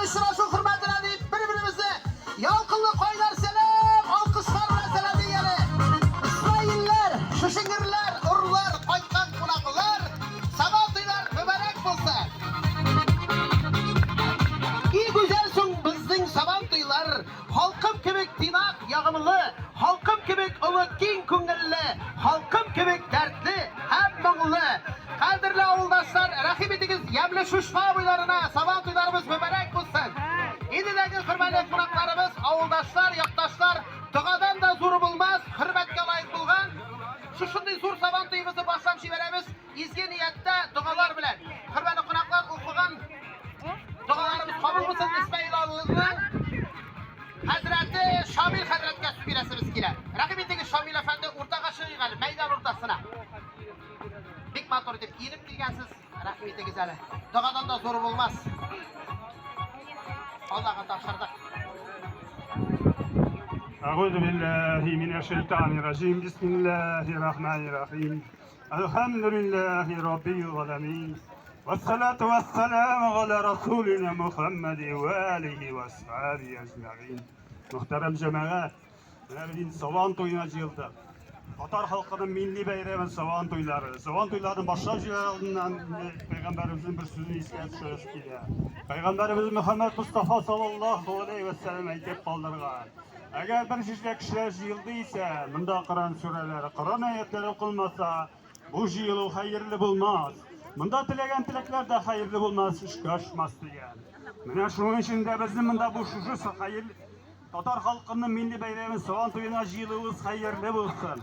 очрашу хөрмәтенә дип бер-беребезне ялкынлы кайнар сәлам, алкышлар белән сәламлик әле. Исмаилләр, шешеңгерләр, урлар, кайткан кунаклар, Сабан туйлар мөбарәк булсын! И гүзәл соң безнең Сабан туйлар, халкым кебек тыйнак, ягымлы, халкым кебек олы, киң күңелле, халкым кебек дәртле һәм моңлы. Кадерле авылдашлар, рәхим итегез ямьле Шушма буйларына, Сабан туйларыбыз мөбарәк булсын! Инде хөрмәтле кунакларыбыз, авылдашлар, якташлар, догадан да зуры булмас, хөрмәткә лаек булган шушындый зур Сабан туебызны башлап җибәрәбез изге нияттә догалар белән. Хөрмәтле кунаклар, укыган догаларыбыз кабул булсын. Исмаил авылының хәзрәте Шамил хәзрәткә сүз бирәсебез килә. Рәхим итегез, Шамил әфәнде, уртага чыгыйк әле, мәйдан уртасына. Бик матур итеп киенеп килгәнсез, рәхим итегез әле. Догадан да зур булмас. Аллага тапшырдык. أعوذ بالله من الشيطان الرجيم بسم الله الرحمن الرحيم الحمد لله رب العالمين والصلاة والسلام على رسولنا محمد وآله وأصحابه أجمعين Мөхтәрәм җәмәгать, менә без инде Сабан туена җыелдык. Татар халкының милли бәйрәме Сабан туйлары. Сабан туйларын башлап җибәрер алдыннан пәйгамбәребезнең бер сүзен искә төшерәсе килә. Пәйгамбәребез Мөхәммәд Мустафа саллаллаһу алейһи вә сәлләм әйтеп калдырган. Әгәр бер җирдә кешеләр җыелды исә, монда Коръән сүрәләре, Коръән аятлары укылмаса, бу җыелу хәерле булмас. Монда теләгән теләкләр дә хәерле булмас, эшкә ашмас дигән. Менә шуның өчен дә безнең монда бу шушы хәер татар халкының милли бәйрәме Сабан туена җыелуыбыз хәерле булсын.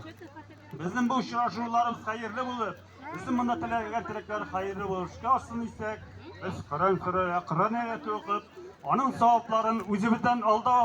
Безнең бу очрашуларыбыз хәерле булып, безнең монда теләгән теләкләр хәерле булып эшкә ашсын дисәк, без Коръән сүрә, Коръән аяте укып, аның савапларын үзебездән алда.